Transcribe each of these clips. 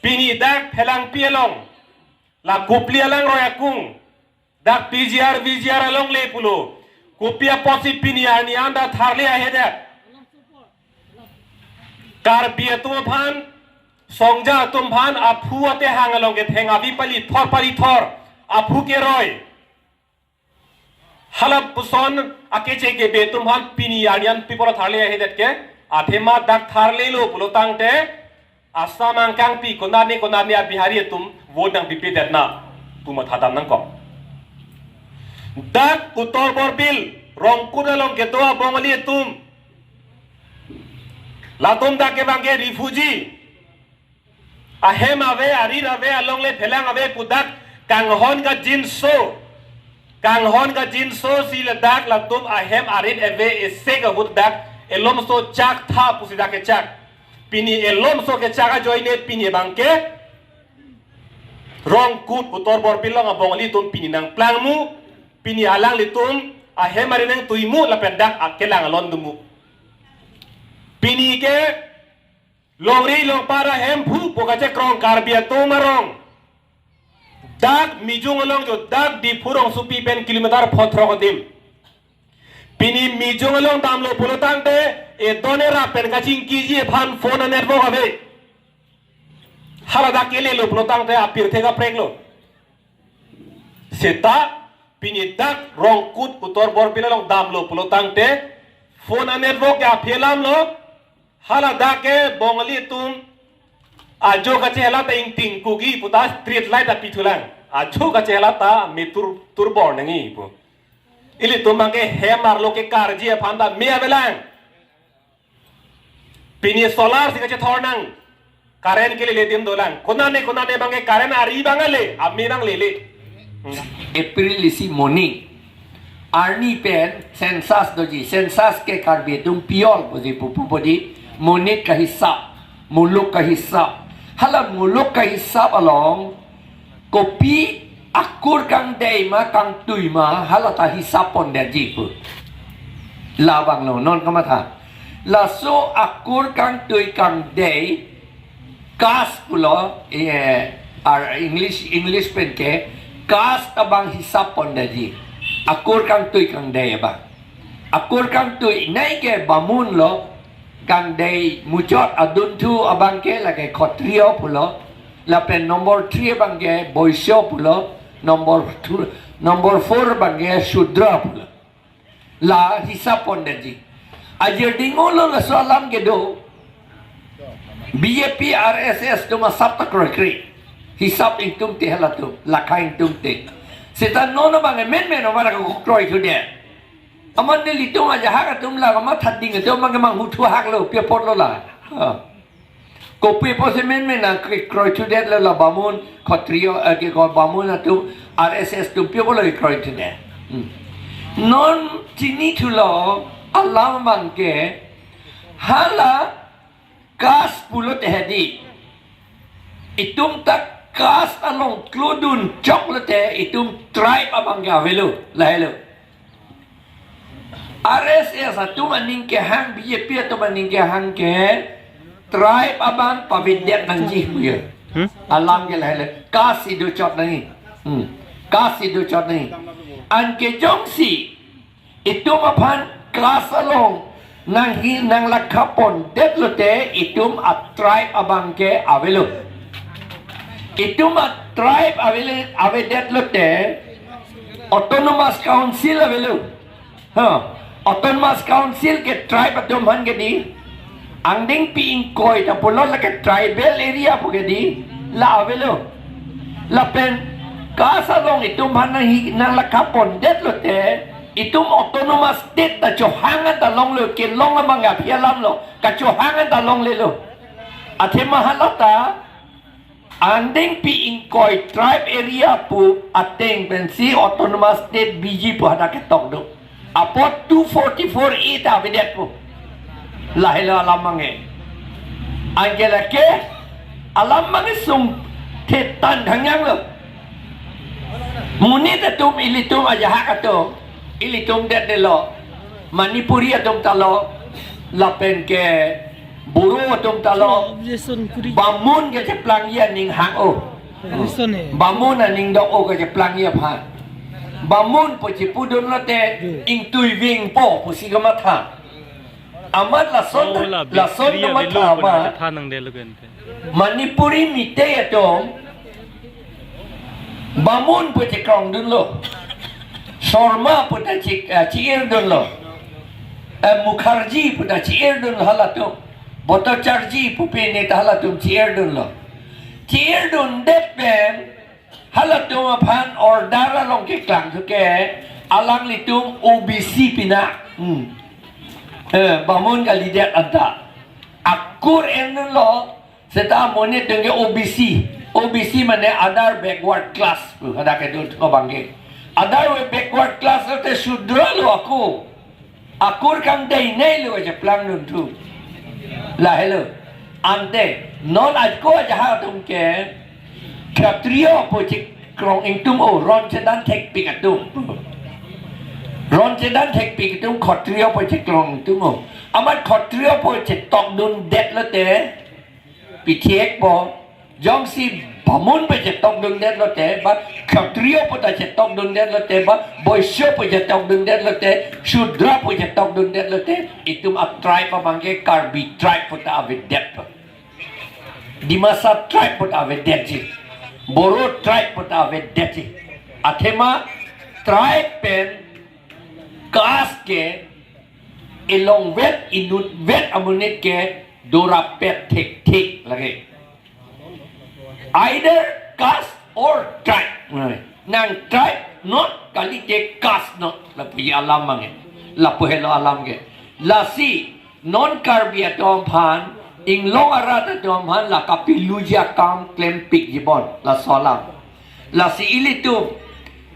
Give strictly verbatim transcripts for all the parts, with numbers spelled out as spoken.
Pini dak Phelangpi along, la Kopili alangroi akung, dak P G R, V G R alongle pulo. Kopi apotsi pini arni an dak tharle ahedet? Karbi atum aphan, Songja atum aphan, aphu atehang along ketheng avi palithor palithor, aphu keroi. Hala puson akeche kebe atum aphan pini arni an pi apot tharle ahedet ke? Athema dak tharlelo pulo tangte, Assam angkangpi konane konane a-Bihari atum vote nangpipedet na pu matha dam nangkok. Dak Uttor Borbil, Rongkut along kedo a-Bongali atum, latum dak kevang ke refugee. Ahem ave, arit ave, alongle phelang ave pu dak kanghon kangjinso, kanghon kangjinso si ladak latum ahem arit ave isi ahut dak elomso chak tha pusi dak kechak. Pini elomso kechak ajoine pini abangke Rongkut Uttor Borbil along a-Bongali atum pini nangplangmu, pini alanglitum ahem arit nangtuimu lapen dak akelang alon domu. Pini ke longri longpar ahemphu pu kachekrong Karbi atum arong, dak Mijung along jo, dak Diphu rongsopi pen kilometer phongo throk adim. Pini Mijung along damlo pulo tangte, edon erap pen kachingkiji aphan phone a-network ave. Hala dak kelelo pulo tangte apirthe kapreklo. Seta pini dak Rongkut Uttor Borbil along damlo pulo tangte, phone a-network ke aphi alamlo. Hala dak ke Bongali atum ajo kachehela ta ingting kugi puta street light api thulang. Ajo kachehela ta me tur turbor nangji pu. Ilitum abangke hem arlo kekarji aphan ta me avelang. Pini solar si kachethor nang. Current kelele adim dolang. Konane konane abangke current ari abang ale, ame abang lele. Hmm. April isi moning. Arni pen census doji. Census ke Karbi atum piyol pusi pupu bodi. Monit kahisap, muluk kahisap. Hala muluk kahisap along kopi akur kangdei ma kangtui ma hala ta hisap pondetji pu. Labanglo non kamatha. Laso akur kangtui kangdei caste pulo, eh, ar English, English pen ke caste abang hisap pondetji. Akur kangtui kangdei abang. Akur kangtui nei ke Bamun lo, kangdei muchot adunthu abangke lake Khotriyo pulo, lapen number three abangke Boisyo pulo, number two, number four abangke Shudra pulo. La hisap pondetji. Ajir dingolo laso alam kedo. B J P, R S S atum asap ta kroikre. Hisap ingtungte halatum, lakha ingtungte. Seta non abang emen men omar ako kroithudet. Amat nelitum ajahak atum la, amat thading atum mang mang huthu haklo, pi apotlo la. Ha. Kopi apotsi men men nangkroithudetlo la Bamun, Khotriyo, eh, ke ko Bamun atum, R S S atum pi apotlo kroithudet. Hmm. Non chinithulo alam abangke hala caste pulote hedi. Itum ta caste along klodun choklote itum tribe abangke avelo, lahelo. R S S atum aning kehang, B J P atum aning kehang ke tribe abang pavedet nangji puya. Hmm? Alam ke lahelo, caste si dochot nangji. Hmm. Caste si dochot nangji. Anke jongsi itum aphan caste along nanghi nanglakha pondetlote itum a-tribe abangke avelo. Itum a-tribe avele, avedetlote autonomous council avelo. Ha, autonomous council ke tribe atum aphan ke di. Angdengpi ingkoi ta pulo lake tribal area pu ke di. La avelo. Lapen caste along itum aphan nanghi nanglakha pondetlote itum autonomous state ta chohang anta longlo, kelong abang aphi alamlo, kachohang anta longlelo. Athema hala ta angdengpi ingkoi tribe area pu ateng pensi autonomous state biji pu hadak ketok do. Apot two forty-four A ta avedet pu. Lahelo alam abangke. Anke lake alam abangke sung thetan thangyang lo. Monit atum ilitum ajahak atum ilitum detnelo. Manipuri atum ta lo. Lapen ke Boro atum ta lo, Objection kuri. Bamun kacheplang ya ning hang o. Objection eh. Bamun aning dok o kacheplang ya phan. Bamun pu chipudun lote, yo, ingtui vingpo pusi kamatha. Amat lason, oh, la lason Bikriya kamatha Velo ma. Puna thanang delo gente. Manipuri Meitei atum Bamun pu chekrongdunlo. Sharma pu ta chi-, eh, chiirdunlo. Eh, Mukherjee pu ta chiirdunlo halatum. Bhattacharjee pu pine ta halatum chiirdunlo. Chiirdundet pen halatum aphan order along keklang thuke alanglitum O B C pina. Hmm. Eh, Bamun kalidet anta. Akur endunlo, seta amonit atum ke O B C. O B C mane other backward class. Hadak kedo ko bangke. Other backward class lote Shudra lo ako. Akur kangdei nei lo cheplangdun thu. Lahelo. Ante, non ako ajahak atum ke Kshatriya pu chekrong ingtung o, ron chedan thekpik atum. Ron chedan thekpik atum Kshatriya pu chekrong ingtung o. Amat Kshatriya pu chetokdundet lote, pithekpo. Jongsi Bamun pu chetokdundet lote, ba Kshatriya pu ta chetokdundet lote, ba Vaishya pu chetokdundet lote, Shudra pu chetokdundet lote, itum a tribe abangke Karbi tribe pu ta avedetpo. Dimasa tribe pu ta avedetji. Boro tribe pu ta avedetji. Athema tribe pen caste ke elongvet inutvet amonit ke dorapet thekthek lake. Either caste or tribe. Nang tribe not kalite caste not. Lapu alam abangke. Lapu helo alam ke. Lasi non Karbi atum aphan, inglong arat atum aphan la kapiluji akam klempikji bon, laso alam. Lasi ilitum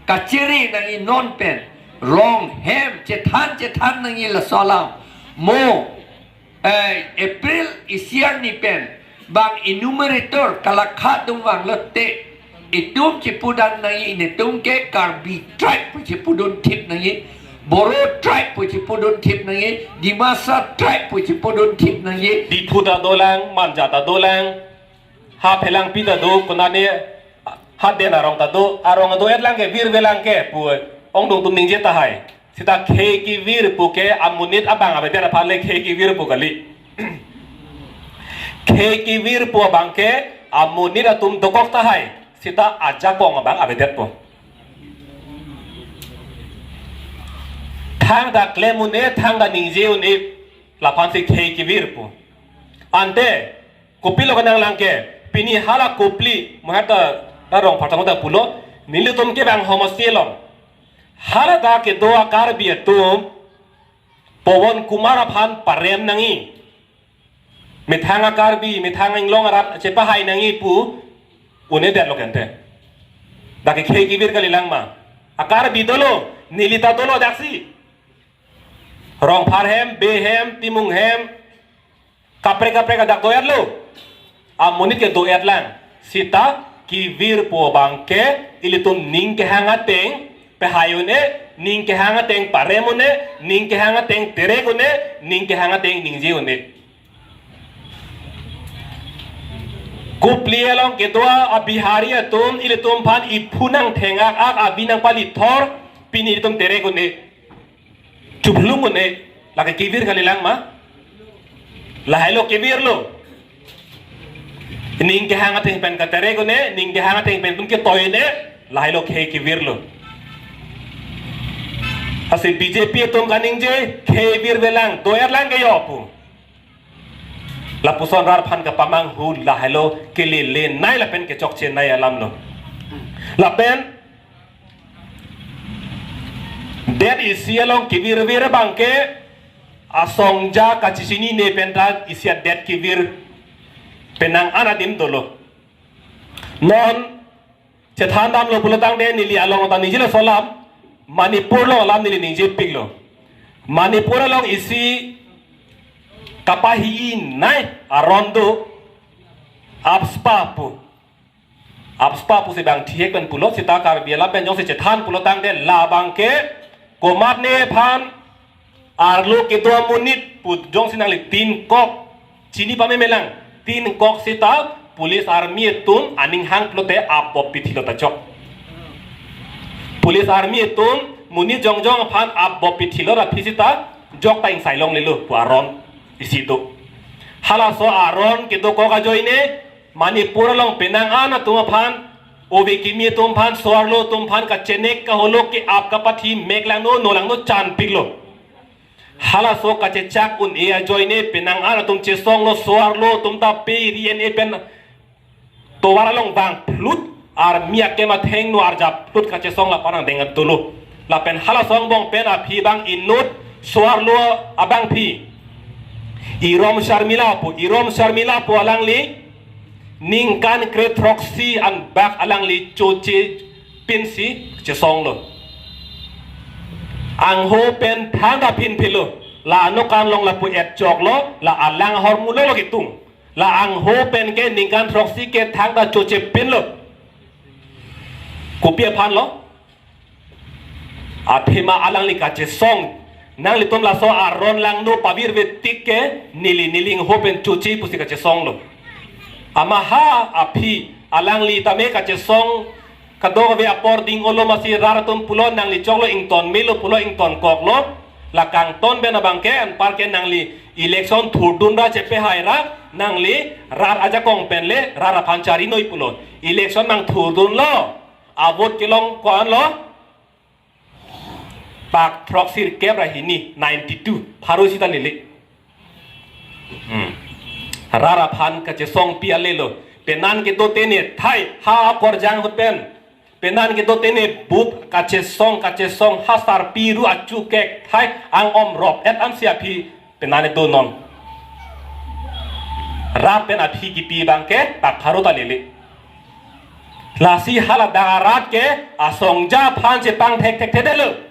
kachere nangji non pen, rong hem chethan chethan nangji laso alam. Mo, eh, April isi arni pen bang enumerator kalakha dungvang lote, itum chipudan nangji, netum ke Karbi tribe pu chipudun thip nangji, Boro tribe pu chipudun thip nangji, Dimasa tribe pu chipudun thip nangji. Diphu ta dolang, Manja ta dolang, ha Phelangpi ta do, konane ha Den arong ta do, arong do-etlang ke, virvelang ke pu ongdung atum ningje tahai. Seta khei kevir pu ke amonit abang avedet aphan le khei kevir pu kali. Khei kevir pu abangke amonit atum dokok tahai. Seta ajakong abang avedetpo. Thangta klem un-e, thangta ningje un-e, laphan si khei kevir pu. Ante, kopilo kenanglang ke, pini hala Kopili, mo hata, ta Rongphar tangta pulo, nelitum ke bang homosti along. Hala ta kedo a-Karbi atum, Pawan Kumar aphan parem nangji. Methang a-Karbi, methang inglong arat chepahai nangji pu, un-edetlo kente. Dak ke khei kevir kalilang ma. A-Karbi dolo, neli ta dolo daksi. Rongphar hem, Bey hem, Timung hem, kaprek kaprek adak do-etlo. Amonit ke do-etlang. Seta kevir pu abangke ilitum ning kehang ateng pehai un-e, ning kehang ateng parem un-e, ning kehang ateng terek un-e, ning kehang ateng ningje un-e. Kopili along kedo a-Bihari atum ilitum aphan iphu nangtheng-ak-ak, avi nangpalithor, pini ilitum terek un-e. Chuplung un-e, lake kevir kalilang ma. Lahailo kevirlo. Ning kehang ateng pen katerek un-e, ning kehang ateng pen tum ketoi un-e, lahailo khei kevirlo. Lasi B J P atum kaningje, khei virvelang, do-etlang ke yo pu. Lapuson rat aphan kapamanghu, lahailo kelelenei lapen kechokchenei alamlo. Lapen det isi along kevirvir abangke asong ja kachechinine pen ta isi adet kevir penang an adim dolo. Non chethan damlo pulo tangte neli along ta ningjelo laso alam, Manipur along alam neli ningjepiklo. Manipur along isi kapahi-inei aron do, AFSPA pu. AFSPA pusi bang thihek pen pulo, seta Karbi alam pen jongsi chethan pulo tangte labangke komatne aphan arlo kedo amonit pu jongsi nanglitin kok Chini pamemelang, tin kok sita police army atum aning hang pulote apbop pithilo ta chok. Police army atum monit jongjong aphan apbop pithilo ra phi sita jok ta ingsai longlelo pu aron isi do. Halaso aron kedokok ajoine Manipur along penang an atum aphan, ove kimi atum aphan, so-arlo atum aphan kachenek kaholo ke-ap kapathi mek langno, no langno chanpiklo. Halaso kachechak un-e ajoine penang an atum chesonglo, so-arlo atum ta pe ri en-e pen tovar along vang phlut, army akem athengno arjap phlut kachesong lapu-an angdeng dolo. Lapen halaso angbong pen aphi bang inut so-arlo abangpi Irom Sharmila pu, Irom Sharmila pu alangli ningkan kre throksi an bak alangli choche pinsi chesonglo. Angho pen thangta phinphilo. La anokan along lapu et choklo, la alang ahormu lolo kitung. La angho pen ke ningkan throksi ke thangta choche pinlo. Kopi aphanlo? Athema alangli kachesong. Nanglitum laso aron langno pavirve tik ke neli, neli ingho pen choche pusi kachesonglo. Amat ha aphi alangli tame kachesong kadokave apor ding-olo, masi rat atum pulo nangli choklo, ington melo pulo ington koklo. La kangton pen abangke anparke nangli election thurdun ra chepehai ra nangli rat ajakong pen le rat aphan charinoi pulo. Election nang thurdunlo, avote kelong ko-anlo? Pak throksi kep ra hini, ninety-two, pharo sita lele. Hmm. Rat aphan kachesongpi alelo. Penan kedo tene thai, ha akorjang ahut pen. Penan kedo tene bup kachesong, kachesong, ha sarpi ru achu kek thai, ang-om rop et ansi aphi penan kedo non. Rat pen aphi kipi abangke pak pharo ta lele. Lasi haladak arat ke asongja aphan chepangthek thekthedetlo.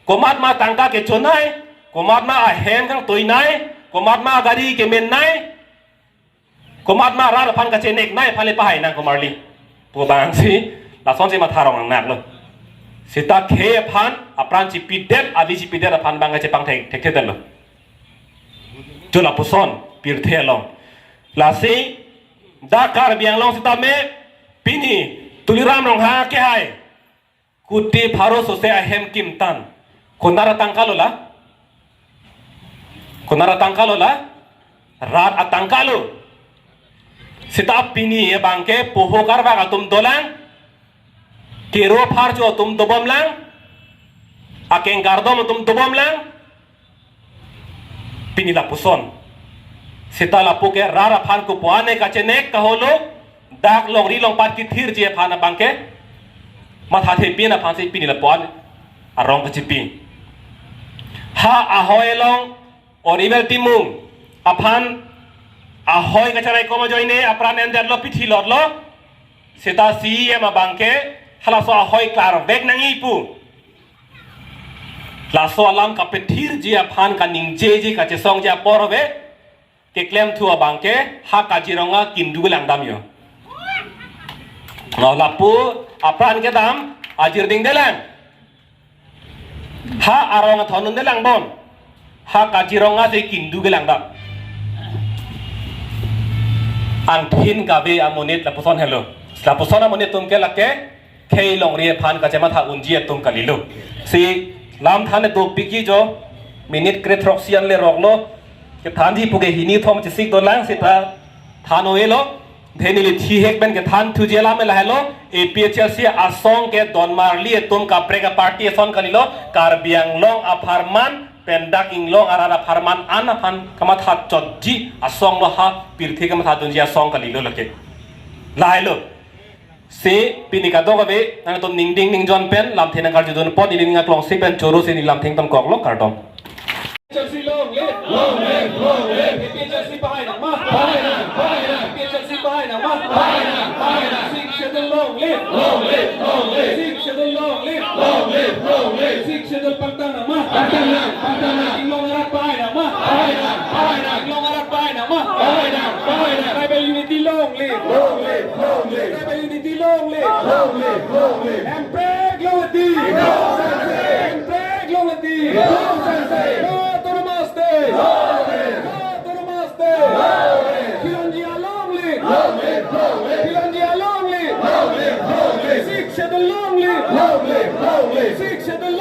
Komat ma tangka kechonai, komat ma ahem kangtoinai, komat ma gari kemennai, komat ma rat aphan kacheneknai aphan le pahai nang komarli pu abangsi lasonsi matha rong nangnaklo. Sita khei aphan apran chipidet, avi chipidet aphan abang kachepangthek thekthedetlo. Jo lapuson pirthe along. Lasi dak Karbi Anglong sitame pini Tuliram Ronghang kehai kuti pharo sose ahem kimtan. Konat atangkalo la? Konat atangkalo la? Rat atangkalo. Sita pini abangke poho karvak atum dolang, kero pharcho atum dobomlang, akeng kardom atum dobomlang, pini lapuson. Sita lapu ke rat aphan kopuane kachenek kaholo, dak longri longpat kethirji aphan abangke mathathepin aphansi pini lapu-an arong kachipi. Ha ahoi along Oriwel Timung aphan ahoi kacharai kom ajoine apran endetlo, pithilotlo. Sita C E M abangke halaso ahoi klarvek nangji pu. Laso alam kapethirji aphan, kaningjeji, kachesongji apor ave. Keklemthu abangke ha Kaziranga kindu kelang damjo. No lapu apran kedam ajir dingdelang. Ha arong athon undelang bon. Ha Kaziranga si kindu kelang dam. Angthin kave amonit lapuson helo. Lapuson amonit atum ke lake khei longri aphan kachematha unji atum kalilo. Si lam than dopikji jo, minute kre throksi an le roklo. Kethanji puke hini thom chesik dolang sita than-o-elo. Dhenili thihek pen kethan thuji alam lahelo. A P H L C asong ke donmarli atum kaprek a-party ason kalilo. Karbi Anglong apharman pen dak inglong arat apharman an aphan kamatha chotji asong lo, ha pirthe kamatha dunji asong kalilo lake. Lahelo. Si pini kadokave nangtum ningding ningjon pen lamthe nangkarjudun apot neli ning aklongsi pen choro si neli lamthe ingtonkoklo, kardom. A P H L C long live! Long live! Long live! A P H L C pahai nangma! Pahai nang! Pahai nang! A P H L C pahai nangma! Pahai nang! Pahai nang! Sixth Schedule long live! Long live! Long live! Sixth Schedule long live! Long live! Long live! Sixth Schedule pangtang nangma! Pangtang nang! Pangtang nang! Inglong arat pahai nangma! Pahai nang! Pahai nang! Inglong arat pahai nangma! Pahai nang! Pahai nang! Tribal unity long live! Long live! Long live! Tribal unity long live! Long live! Long live! Hemprek long live! Hemprek long live! Autonomous State! Autonomous State! Sixth Schedule